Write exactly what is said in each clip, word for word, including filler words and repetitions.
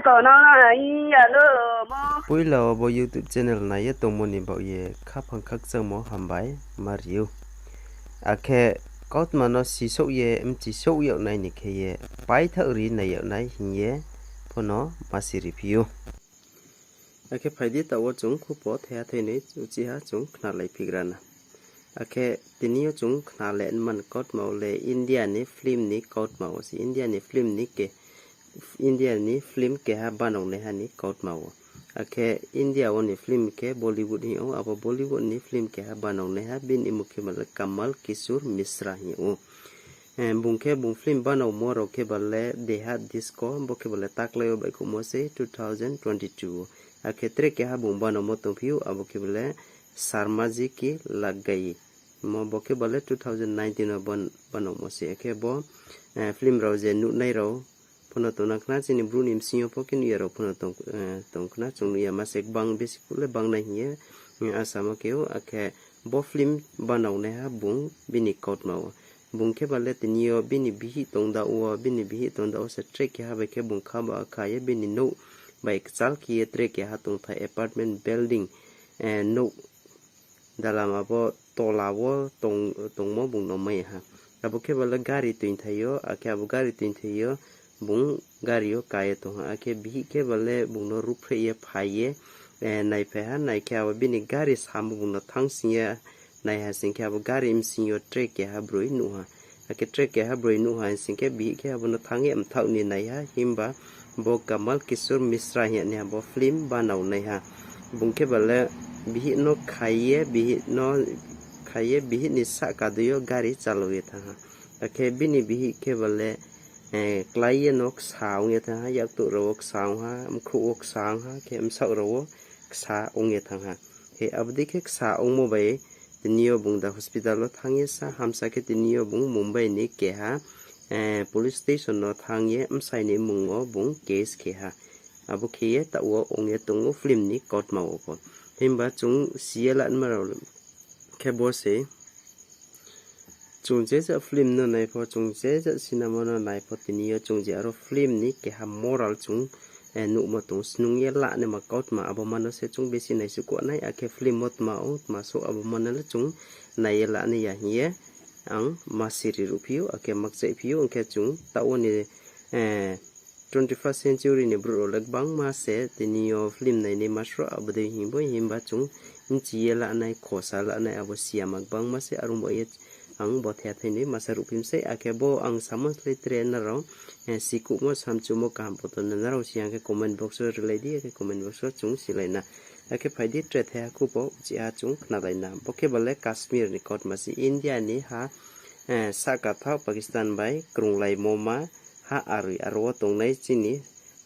Tonang nai ya no mo. Poila wo bo YouTube channel nai ye tongmo ni baoh ye khaphang khakchangmo hambai ma ri ou. Akhe kautma no sisouh ye mchisouh yag nai ni khe ye paithaoh ri nai yag nai hing ye pho no ma si ri phi ou. Akhe phai di, taoh wo chung khupo thaiha thainoi uchih ha chung khnalai phigra na. Akhe tini yo chung khna le man kautma wo le India ni film ni kautma wo se, India ni film ni ke, India ni film keha banao naiha ni kautma wo. Akhe India wo ni film khe Bollywood hing ou, abo Bollywood ni film keha banao naiha, bini mmung khe ba le Kamal Kishore Mishra hing ou. Bung khe bung film banaomo rao khe ba le Dehad Disco, bo khe ba le taklai wo baihkhouhmo se two thousand twenty-two wo. Akhe tre keha bung banaomo tongphi ou, abo khe ba le Sharma Ji Ki Lug Gayi. Mo bo khe ba le two thousand nineteen wo banaomo se. Akhe bo film rao je nuhnai rao pho no tongnang khna, chini Bru ni bsing yo pho khe nuh ya rao pho no tong khna, chung nuh ya ma se gbang besi khuh le bangnai hing ye asamo khe ou. Akhe bo film banao naiha bung bini kautma wo. Bung khe ba le tini yo bini bihih tongda wo, bini bihih tongda wo se tre keha bai khe bung kha ba kha ye bini nouh bai kchal khe ye tre keha tongthai apartment building, nouh dalam abo tola wo tongmo bung no mai ha. Abo khe ba le gari toingthai yo, akhe abo gari toingthai yo bung gari yo ka ye tong ha. Akhe bihih khe ba le bung no ruhphreh ye phai ye naiphai ha, nai khe abo bini gari samo bung no thanngsing ye nai ha sing khe abo gari bsing yo tre keha broi nuh ha. Akhe tre keha broi nuh ha sing khe bihih khe abo no thanng ye mthaoh ni nai ha, himba bo Kamal Kishore Mishra hing ye ni abo film banao naiha. Bung khe ba le bihih no khai ye, bihih ni sahka dei yo gari chalao ye thanng ha. Akhe bini bihih khe ba le klái ye no ksa ong ye thanng ha, yaktouh rao wo ksa ong ha, mkhrouh wo ksa ong ha, khe bsaoh rao wo ksa ong ye thanng ha. Khe abo dei khe ksa ongmo bai tini yo bung da hospital wo thanng ye sa hamsa khe tini yo bung Mumbai ni keha police station no thanng ye bsai ni mmung wo bung case khe ha. Abo khe ye taoh wo ong ye tong ou film ni kautma wo pho. Himba chung si ye lama rao khe bo se, chung je ja film no nai pho, chung je ja cinema no nai pho, tini yo chung je aro film ni keha moral chung nuhmo tong, snung ye lanaima kautma abo ma no se chung besi naisuhkuh nai, akhe film wo tma ong tma souh abo ma no le chung nai ye lanai ya hing ye ang ma siri ruhphi ou, akhe makchaihphi ou. Ong khe chung taoh wo ni twenty-first century ni brouh rao le gbangma se tini yo film nainai ma sroh abo dei hing bo, himba chung bchi ye lanai, khosa lanai, abo siyama gbangma se, are ong baoh ye ang bo thaiha thainoi ma sa ruhphi mi sei. Akhe bo ang samo slái tre nrao sikuhmo samchumo kaham poto no nrao si ya khe comment box wo rilai di, akhe comment box wo chung silai na. Akhe phai di tre thaiha khupo uchih ha chung khnalai na. Bo khe ba le Kashmir ni kautma se, India ni ha sahka thaoh Pakistan bai krunglaimo ma ha aroi, aro wo tongnai chini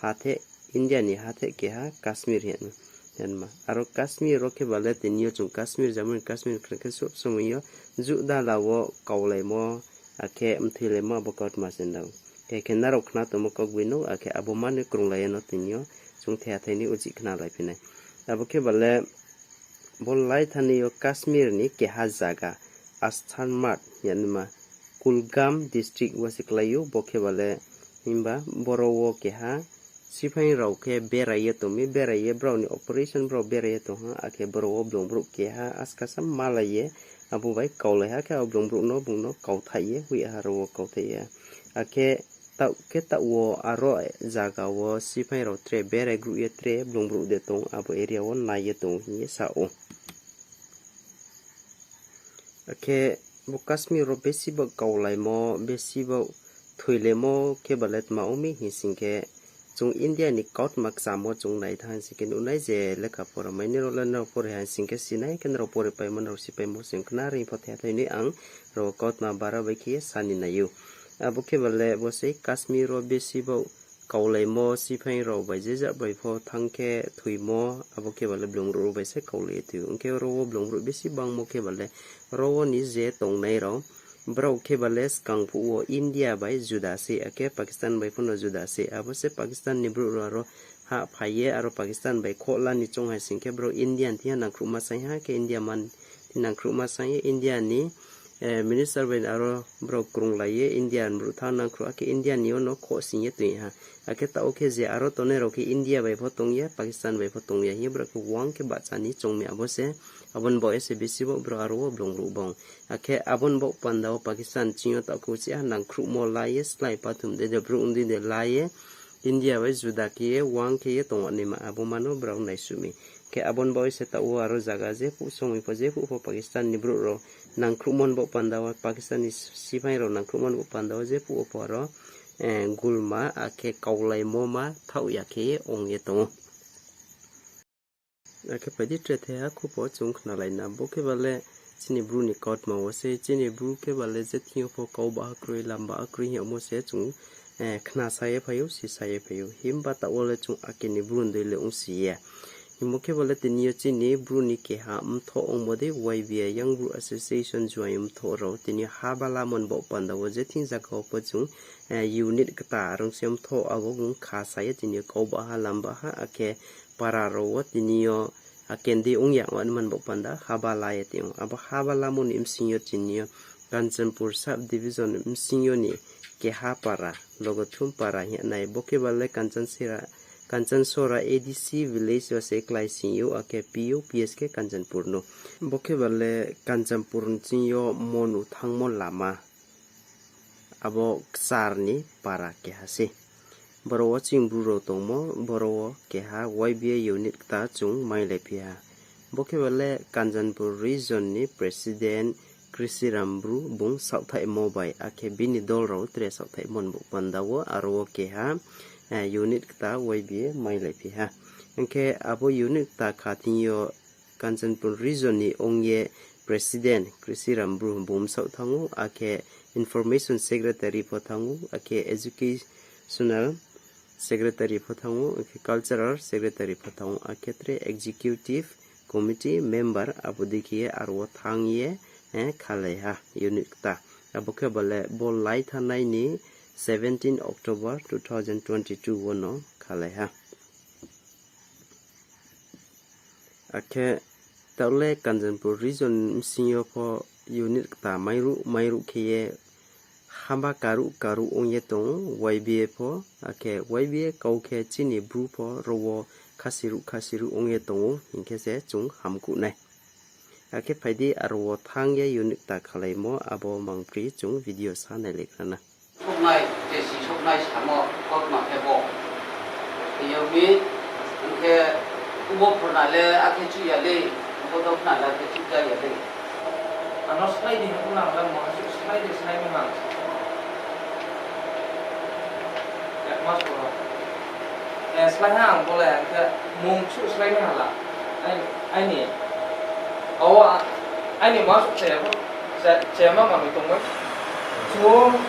hatheh, India ni hatheh keha Kashmir hing ye ma. Aro Kashmir wo khe ba le tini yo chung Kashmir, Jammu and Kashmir khe khe sob somoi yo juh dala wo kaulaimo, akhe mthoilaimo abo kautma se nrao. Khe khe nrao khna tongmo kaugboino, akhe abo ma no krunglai ye no tini yo chung thaiha thainoi uchih khnalaiphi nai. Abo khe ba le bo laithani yo Kashmir ni keha zaga, Astarmat hing ye ma, Kulgam district wo se klái ou, bo khe ba le, himba boro wo keha siphaing rao khe berai ye tong mi, berai ye brao ni operation brao berai ye tong ha, akhe boro wo blungbrouh keha askasa malai ye abo bai kaulai ha, khe abo blungbrouh no bung no kauthaih ye hoih ha, aro wo kauthaih ye. Akhe taoh khe taoh wo aro zaga wo siphaing rao tre berai grouh ye tre blungbrouh de tong, abo area wo nai ye tong hing ye sa ou. Akhe bo Kashmir wo besi bo kaulaimo, besi bo thoilaimo khe ba le tma ong mi hing sing khe, chung India ni kautma kchamo chung nai thanng sing khe nuh nai je lekha pora mai nrao le nrao pore ha sing khe si nai, khe nrao pore paimo nrao si paimo sing khna ri pho thaiha thainoi ang ro kautma bara bai khe ye sa ni nai ou. Abo khe ba le bo sei Kashmir wo besi bo kaulaimo siphaing rao bai je ja bai pho thanng khe thoimo, abo khe ba le blungbrouh rao bai se kaulai ye thoi ou. Ong khe ro wo blungbrouh besi bangmo khe ba le ro wo ni je tongnai rao, brao khe ba le skang phuh wo India bai juda se, akhe Pakistan bai pho no juda se. Abo se Pakistan ni brouh rao aro hah phai ye aro Pakistan bai khohla ni choung hai sing khe brao Indian thing ha nangkhruhma saing ha, khe India man thing nangkhruhma saing ye India ni Minister bai aro brao krunglai ye India ni brouh thanng nangkhruh, akhe India ni yo no khohsing ye toing ha. Akhe taoh wo khe je aro tongnai rao khe India bai pho tong ya, Pakistan bai pho tong ya hing ye brao khe uang khe bahcha ni choung mi abo se. Abo ni baoh ye se bisi bo brao aro wo blung ruh bong. Akhe abo ni baoh panda wo Pakistan ching yo taoh khe uchih ha nangkhruhmo la ye slái pathum dei de brouh ong dei de la ye India bai juda khe ye uang khe ye tongnaima abo ma no brao naisuh mi. Khe abo ni baoh ye se taoh wo aro zaga jephuh somoi pho jephuh pho Pakistan ni brouh rao nangkhruhmo ni baoh panda wo, Pakistan ni siphai rao nangkhruhmo ni baoh panda wo jephuh wo pho aro gulma akhe kaulaimo ma thaoh ya khe ye ong ye tong ou. Akhe phai di tre thaiha khupo chung khnalai na. Bo khe ba le chini Bru ni kautma wo se, chini Bru khe ba le je thing yo pho kau baha kroi, lam baha kroi hing yagmo se chung khna sa ye phai ou, si sa ye phai ou. Himba taoh wo le chung ake ni Bru ni dei le ongsi ya. Himba khe ba le tini yo chini Bru ni keha mthoh ongmo dei Y B A, Young Bru Association juaing mthoh rao tini yo ha balamo ni baoh panda wo je thing zaga wo pho chung unit kta rung se mthoh abo bung kha sa ye tini yo kau baha, lam baha, akhe para rao wo tini yo akendei ong ya ongnaima ni baoh panda ha bala ye tong ou. Abo ha balamo ni bsing yo tini yo Kanchanpur sub division bsing yo ni keha para, Logothum para hing ye nai. Bo khe ba le Kanchansora A D C village yo se kláising ou, akhe P O P S khe Kanchanpur no. Bo khe ba le Kanchanpur ni bsing yo Monu thanngmo lama. Abo kchar ni para keha se. Boro wo ching Bru rao tongmo, boro wo keha Y B A unit kta chung mailaiphi ha. Bo khe ba le Kanchanpur region ni president Krishiram Bru bung saohthaihmo bai, akhe bini dol rao tre saohthaihmo ni baoh panda wo aro wo keha unit kta Y B A mailaiphi ha. Hing khe abo unit kta kha thing yo Kanchanpur region ni ong ye president Krishiram Bru bung bsaoh thanng ou, akhe information secretary pho thanng ou, akhe educational secretary pho thanng ou, akhe cultural secretary pho thanng ou, akhe tre executive committee member abo dei khe ye aro wo thanng ye khalai ha unit kta. Abo khe ba le bo lai thanngnai ni seventeen October two thousand twenty two wo no khalai ha. Akhe taoh le Kanchanpur region bsing yo pho unit kta mairuh mairuh khe ye hamba karuh karuh ong ye tong ou Y B A pho, akhe Y B A kau khe chini Bru pho ro wo khasi ruh khasi ruh ong ye tong ou hing khe se chung hamkuh nai. Akhe phai di aro wo thanng ye unit kta khalaimo abo mangpri chung video sa nailai khna na. Souhnai, je si souhnai samo, kautma khe bo. Tini yo mi, hing khe, ubo phurna le akhe chuh ya le, ubo dophna le akhe chuh ja ya le. Ano slái di hing pho nang le, mo suh slái di, slái mi nang. Ek mas poro. Slái ha ang bo le, hing khe mung suh slái mi hala. Aini, o, aini ma suh se, se ma manoi tongmai. Chung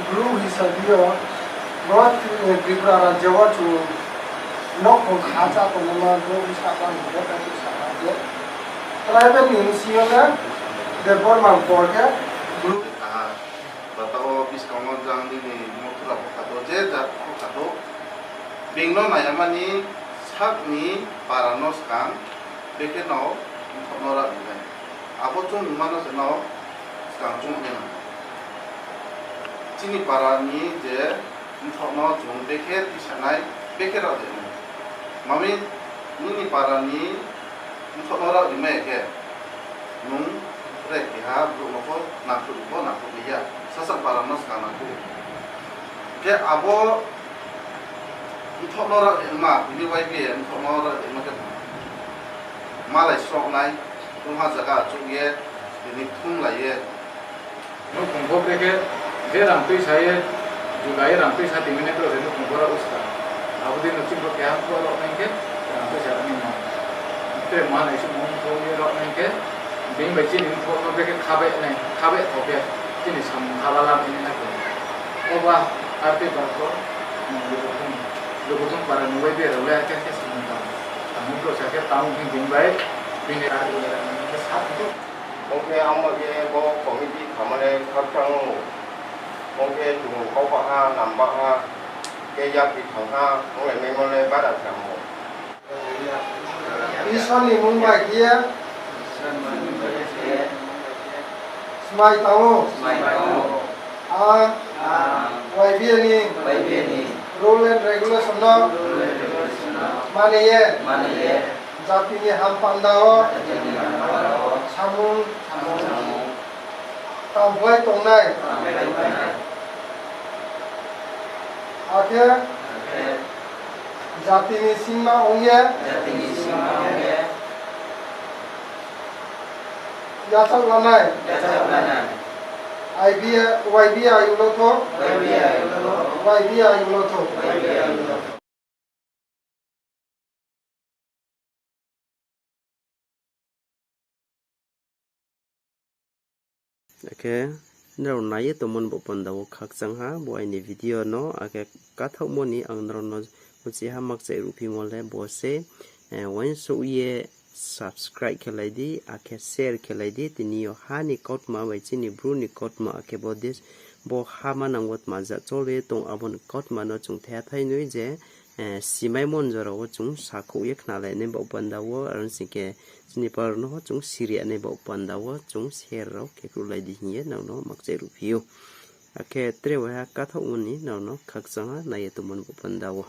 Bru hisabi yo, bo Tripura rajyo wo chung nouhkhong kha cha tongnaima Bru hisa ba ni khe, tei sa ha je, tribal ni bsing yo le Debbarma ni por khe Bru. Bata wo buskang wo jang nini Mothura pho kha do, je jat pho kha do. Being no nai yama ni sak ni para no skang, bekhe no mthoh no rah ri nai. Abo chung nungma no se no skang chung nai nang. Chini para ni je mthoh no chung bekhe tisa nai, bekhe rah ri nai. Mami nini para ni mthoh no rah ri mai khe, nung tre keha brouh no pho nangkhruh pho nangkhruh ya, sasang para no skang nangkhruh. Khe abo mthoh no rah ri ma, tini Y B A mthoh no rah ri ma khe malai sroh nai, tongha zaga achouh ye, tini thumlai ye. Nouhkhong pho bekhe je rang tuisa ye, juda ye rang tuisa tini nai brouh se nouhkhong pho rah uska. Abo dei no chini pho keha pho rah nai khe, rang tuisa rah nai no. Tre ma nai se mung pho ye rah nai khe, being bai chini pho no bekhe khabai nai, khabai kho khe, chini samung kha bala mai nai khe. Oba, arte bar pho, Logothum, Logothum para ni Y B A rao le khe khe samung tang. Tang brouh sa khe tang hing being bai, bini arte bar khe sa khe. Ong khe amo ye bo committee khamo le khakchang ou. Ong khe chung kau baha, lam baha, khe yakri thang ha, ong le maimo le bara khamo. Isor ni mung bai khe ye. Smai tang ou. Ang Y B A ni rule and regulation no mani ye jati ni ham panda wo samung tangphlai tongnai, akhe jati ni singma ong ye yachaoh lanai Y B A, Y B A ayulo thou, Y B A ayulo thou. Akhe nrao nai ye tongmo ni baoh panda wo khakchang ha bo aini video no, akhe kathaohmo ni ang nrao no uchih ha makchai ruhphimo le bo se, uaingsouh ye subscribe khe lai di, akhe share khe lai di, tini yo ha ni kautma bai chini Bru ni kautma, akhe bo ha manang wo tma ja chol ye tong, abo ni kautma no chung thaiha thai noi je, simaimo ni jora wo chung sakhouh ye khnalai nai baoh panda wo, aro sing khe chini pal rao no chung siri ya nai baoh panda wo chung share rao khe kruhlai di hing ye nrao no makchai ruhphi ou. Akhe tre waiha kathaohmo ni nrao no khakchang ha nai ye tongmo ni baoh panda wo.